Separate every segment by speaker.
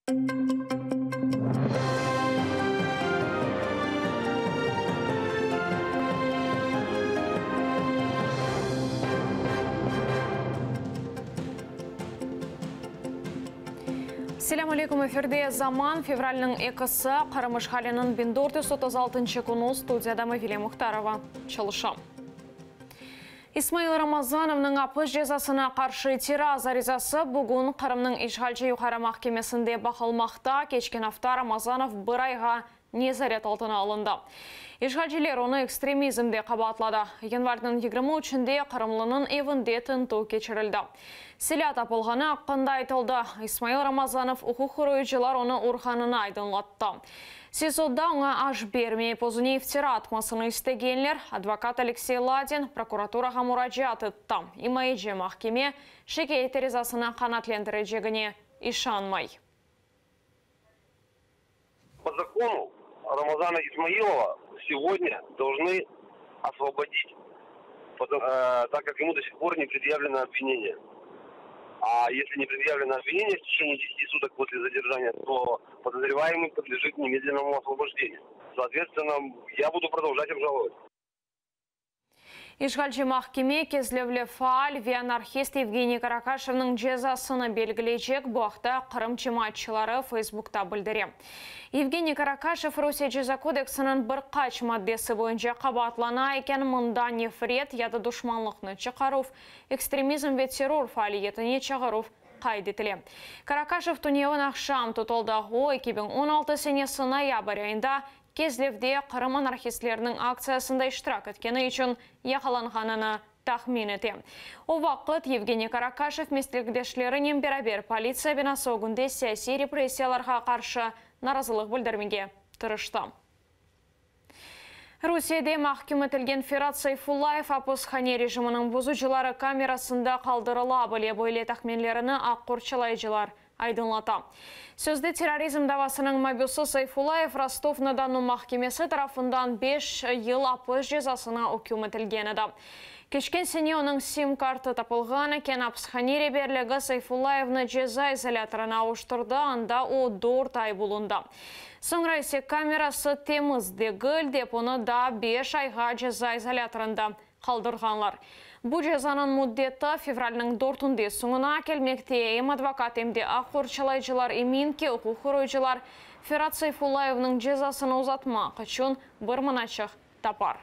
Speaker 1: Selâm aleyküm, efirde Zaman, fevralniñ ekisi, Qırım işğaliniñ 1436-ncı künü, studiyada Mavile Muhtarova çalışa. İsmail Ramazanovnıñ apis cezasına qarşı itiraz arizası bugün Qırımnıñ işğalci Yuqarı mahkemesinde baqılmaqta. Keçken afta Ramazanov bir ayğa nezaret altına alındı. İşğalciler onı ekstremizmde qabaatladı. Yanvarniñ 23-nde qırımlınıñ evinde tintüv keçirildi. Silâ tapılğanı aqqında aytıldı. İsmail Ramazanov uquq qoruyıcılar onı urğanını aydınlattı. SİZOda oña aş bermeyip, özüne iftira atmasını istegenler. Advokat Aleksey Ladin prokuraturağa muracaat etti. İmayeci mahkeme şikâyet arizasını qanaatlendirecegine işanmay.
Speaker 2: По закону Рамазана Исмаилова сегодня должны освободить, так как ему до сих пор не предъявлено обвинение. А если не предъявлено обвинение в течение 10 суток после задержания, то подозреваемый подлежит немедленному освобождению. Соответственно, я буду продолжать обжаловать.
Speaker 1: İşğalci mahkeme Kezlevli faal ve anarhist Yevgeniy Karakaşevniñ cezasını belgileycek. Bu aqta Qırım cemaatçıları Feysbukta bildire. Yevgeniy Karakaşev Rusiye Ceza kodeksiniñ bir qaç maddesi boyunca qabaatlana eken, mında nefret ya da duşmanlıqnı çıqaruv, ekstremizm ve terror faaliyetine çağıruv qayd etile. Karakaşev tünevin aqşam tutuldı. O, 2016 senesi noyabr ayında Kezlevde Qırım anarhistleriniñ aktsiyasında iştirak etkeni içün yaqalanğanını tahmin ete. O vaqıt Yevgeniy Karakaşev meslekdeşlerinen beraber politsiya binası ögünde siyasiy repressiyalarğa qarşı narazılıq bildirmege tırıştı. Rusiyede mahküm etilgen Ferat Sayfullayev apishane rejiminiñ bozucıları kamerasında qaldırıla bile, böyle tahminlerini aq qorçalayıcılar aydınlata. Sözde terrorizm davasınıñ mabüsi Sayfullayev Rostov-na-Donu mahkemesi tarafından 5 yıl apis cezasına üküm etilgen edi. Keçken sene onıñ sim-kartı tapılğan eken, apishane reberligi Sayfullayevni ceza izolâtorına avuştırdı, anda o 4 ay bulundı. Soñra ise kamerası temiz degil dep, onı daa 5 ayğa ceza izolâtorında qaldırğanlar. Bu cezanıñ müddeti fevralniñ dörtünde soñuna kelmekte. Em advokat, em de aq qorçalayıcılar emin ki, uquq qoruyıcılar Ferat Sayfullayevniñ cezasını uzatmaq içün bir manaçıq tapar.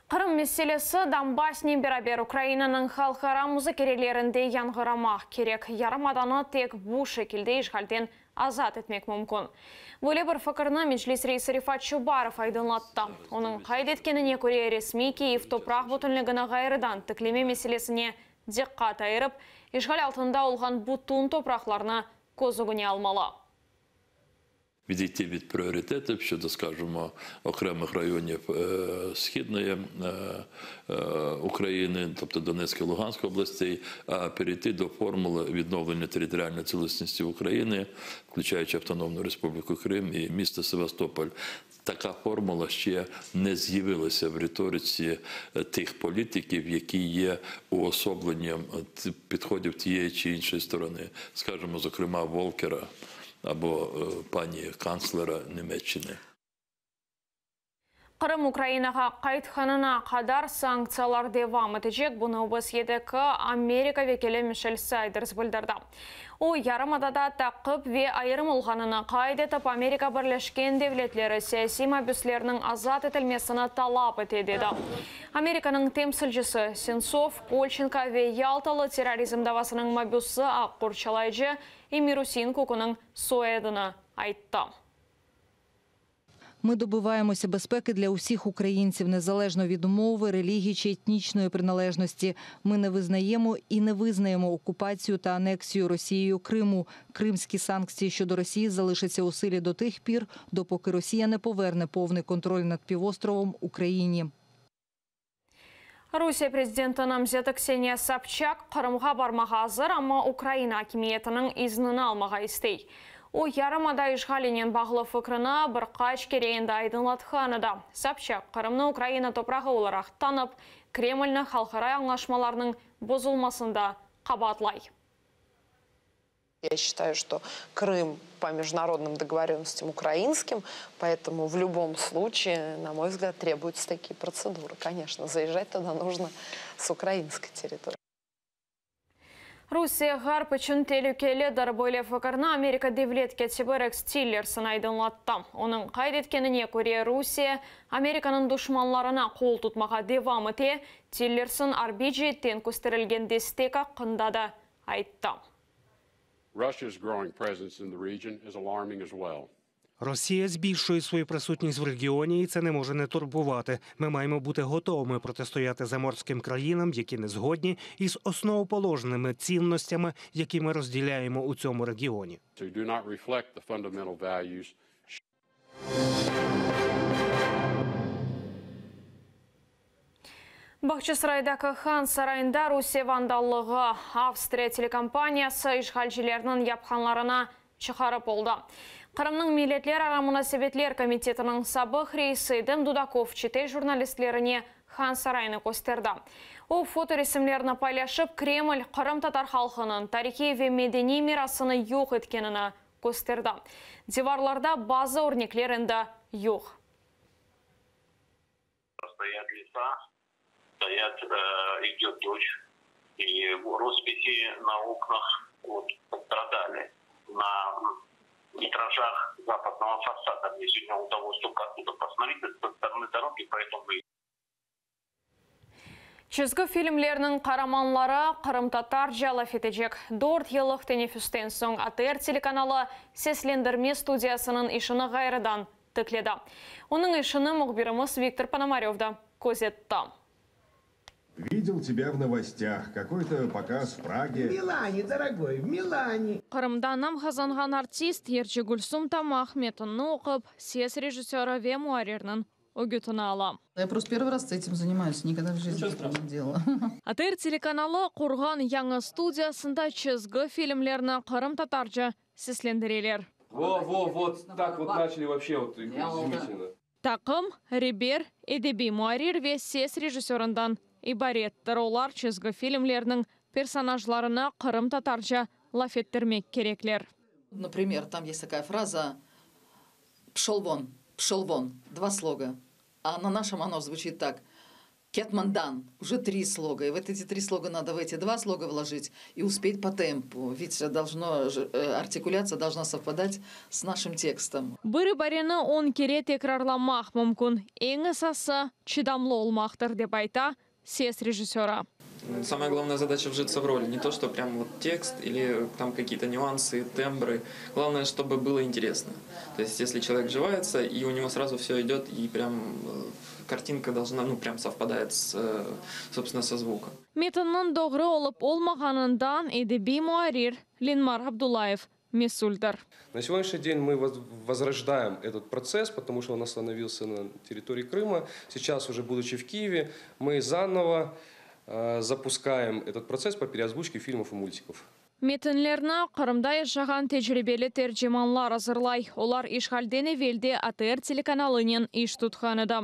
Speaker 1: Qırım meselesi Donbassnen beraber Ukrainanıñ halqara muzakerelerinde yañğıramaq kerek. Yarımadanı tek bu şekilde işğalden azat etmek mümkün. Böyle bir fikirni Meclis reisi Refat Çubarov aydınlattı. Onıñ qayd etkenine köre, resmiy Kyiv topraq bütünligini ğayrıdan tikleme meselesine diqqat ayırıp, işğal altında olğan bütün topraqlarnı köz ögüne almalı.
Speaker 3: Відійти від пріоритетів щодо, скажімо, окремих районів Східної України, тобто Донецької, Луганської областей, а перейти до формули відновлення територіальної цілісності України, включаючи Автономну Республіку Крим і місто Севастополь. Така формула ще не з'явилася в риториці тих політиків, які є уособленням підходів тієї чи іншої сторони, скажімо, зокрема, Волкера або пані канцлера Німеччини.
Speaker 1: Qırım Ukrainağa qaytqanına qadar sanktsiyalar devam etecek. Bunı OBSYEdeki Amerika vekili Mişel Sayders bildirdi. O, yarımadada taqip ve ayırım olğanını qayd etip, Amerika Birleşken Devletleri siyasiy mabüslerniñ azat etilmesini talap ete, dedi. Amerikanıñ temsilcisi Sentsov, Kolçenko ve Yaltalı terrorizm davasınıñ mabüsi aq qorçalayıcı Emir-Usein Kukunıñ soyadını ayttı.
Speaker 4: Ми добиваємося безпеки для усіх українців, незалежно від мови, релігії чи етнічної приналежності. Ми не визнаємо і не визнаємо окупацію та анексію Росією Криму. Кримські санкції щодо Росії залишаться у силі до тих пір, допоки Росія не поверне повний контроль над півостровом Україні.
Speaker 1: Rusiye prezidenti namzeti Kseniya Sobçak Qırımğa barmağa azır, amma Ukraina akimiyetiniñ iznini almağa istey. O, yarımada işğalinen bağlı fikrini bir qaç kere endi aydınlatqan edi. Sobçak Qırımnı Ukraina toprağı olaraq tanıp, Kremlni halqara añlaşmalarnıñ bozulmasında qabaatlay.
Speaker 5: Я считаю, что Крым по международным договоренностям украинским, поэтому в любом случае, на мой взгляд, требуются такие процедуры. Конечно, заезжать туда нужно с украинской территории.
Speaker 1: Rusiye Ğarp içün telükelidir. Böyle fikirni Amerika devlet kâtibi Reks Tillerson aydınlattı. Onıñ qayd etkenine köre, Rusiye Amerikanıñ duşmanlarına qol tutmağa devam ete. Tillerson arbiy ceetten kösterilgen destek aqqında da ayttı.
Speaker 6: Russia's growing presence in the region is alarming as well.
Speaker 7: Росія збільшує свою присутність в регіоні, і це не може не турбувати. Ми маємо бути готовими протистояти заморським країнам, які не згодні із основоположними цінностями, які ми розділяємо у цьому регіоні.
Speaker 6: Who do not reflect the fundamental values.
Speaker 1: Bağçasaraydaki Han sarayında Rusiye vandallığı, Avstriya telekompaniyası işğalcilerniñ yapqanlarını çıqarıp oldı. Qırımnıñ Milletlerara munasebetler komitetiniñ sabıq reisi Edem Dudakov çetel jurnalistlerine Han sarayını kösterdi. O, fotoresimlerni paylaşıp, Kreml qırımtatar halqınıñ tarihiy ve medeniy mirasını yoq etkenini kösterdi. Divarlarda bazı örnekler endi yoq.
Speaker 8: Стоят леса, стоят, идет дождь, и росписи на окнах вот пострадали на витражах западного фасада. Мне сегодня удалось только оттуда посмотреть со стороны дороги, поэтому
Speaker 1: Çizgi filmlerniñ qaramanları qırımtatarca laf etecek. Dört yıllıq teneffüsten soñ ATR telekanalı seslendirme studiyasınıñ işini ğayrıdan tikledi. Onıñ işini mühbirimiz Viktor Ponomarev da közetti.
Speaker 9: Видел тебя в новостях. Какой-то показ в Праге.
Speaker 10: В Милане, дорогой, в Милане.
Speaker 1: Qırımda nam qazanğan artist, yırcı Gülsum Tamaq metinni oqup, ses rejissörı ve muarrirniñ ögütini ala.
Speaker 11: Я просто первый раз этим занимаюсь, никогда в жизни этого не делала.
Speaker 1: ATR telekanalı qurğan yañı studiyasında çizgi filmlerni qırımtatarca seslendireler.
Speaker 12: Во, во, вот так вот начали вообще вот изумительно.
Speaker 1: Taqım, reber, edebiy muarrir ve ses rejissörından ibarettir. Olar çizgi filmlerniñ personajlarına qırımtatarca laf ettirmek kerekler.
Speaker 11: Например, там есть такая фраза «пшел вон, пшел вон», два слога. А на нашем оно звучит так «Ket mından», уже три слога. И вот эти три слога надо в эти два слога вложить и успеть по темпу. Ведь должно, артикуляция должна совпадать с нашим текстом.
Speaker 1: Bir ibareni 10 kere tekrarlamaq mümkün. Eñ esası çıdamlı olmaqtır, dep ayta ses rejissörı.
Speaker 13: Самая главная задача вжиться в роль. Не то, что прям вот текст или там какие-то нюансы, тембры. Главное, чтобы было интересно. То есть, если человек вживается, и у него сразу все идет, и прям картинка должна, ну, прям совпадает с, собственно, со звуком.
Speaker 1: Metinniñ doğru olıp olmağanından edebiy muarrir Lenmar Abdullayev mesüldir.
Speaker 12: На сегодняшний день мы возрождаем этот процесс, потому что он остановился на территории Крыма. Сейчас, уже будучи в Киеве, мы заново запускаем этот процесс по переозвучке фильмов и мультиков.
Speaker 1: Metinlerni Qırımda yaşağan tecribeli tercimanlar azırlay. Olar işğalden evel de ATR telekanalınen iş tutqan edi.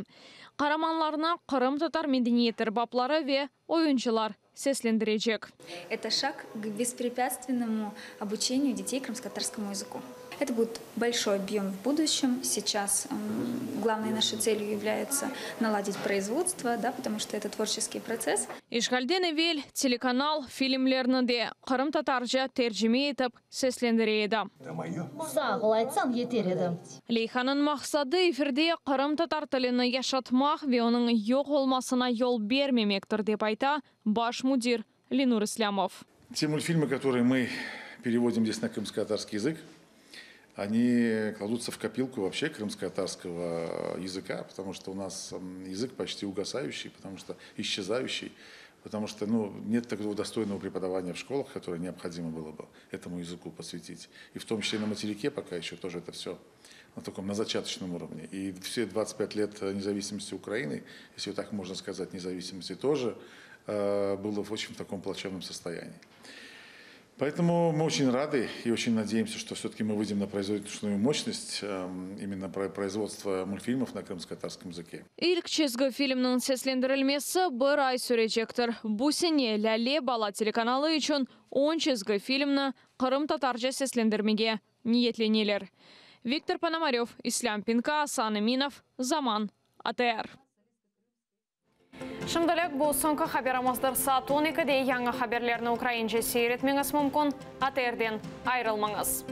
Speaker 1: Qaramanlarnı qırımtatar medeniyet erbapları ve oyuncılar seslendirecek.
Speaker 14: Это шаг к беспрепятственному обучению детей крымско-татарскому языку. Это будет большой объем в будущем. Сейчас главной нашей целью является наладить производство, да, потому что это творческий процесс.
Speaker 1: İşğalden evel telekanal filmlerni de qırımtatarca tercime etip seslendire edi.
Speaker 15: Sağ ol aytsañ yeter edi.
Speaker 1: Leyhanıñ maqsadı efirde qırımtatar tilini yaşatmaq ve onıñ yoq olmasına yol bermemektir, dep ayta baş müdir Lenur İslâmov.
Speaker 9: Те мультфильмы, которые мы переводим здесь на крымско-татарский язык, они кладутся в копилку вообще крымско-татарского языка, потому что у нас язык почти угасающий, потому что исчезающий, потому что, ну, нет такого достойного преподавания в школах, которое необходимо было бы этому языку посвятить. И в том числе на материке пока еще тоже это все на таком, на зачаточном уровне. И все 25 лет независимости Украины, если так можно сказать, независимости тоже, было в очень таком плачевном состоянии. Поэтому мы очень рады и очень надеемся, что все-таки мы выйдем на производственную мощность именно производства мультфильмов на крымско-татарском языке.
Speaker 1: İlk çizgi filmniñ seslendirilmesi bir ay sürecektir. Bu sene Lâle bala telekanalı içün 10 çizgi filmni qırımtatarca seslendirmege niyetleneler. Viktor Ponomarev, İslâm Pinka, Asan Eminov, Zaman, ATR. Şimdilik bu soñki haberimizdir. Saat 12-de yañı haberlerni ukraince seyir etmeñiz mümkün. ATRden ayırılmañız.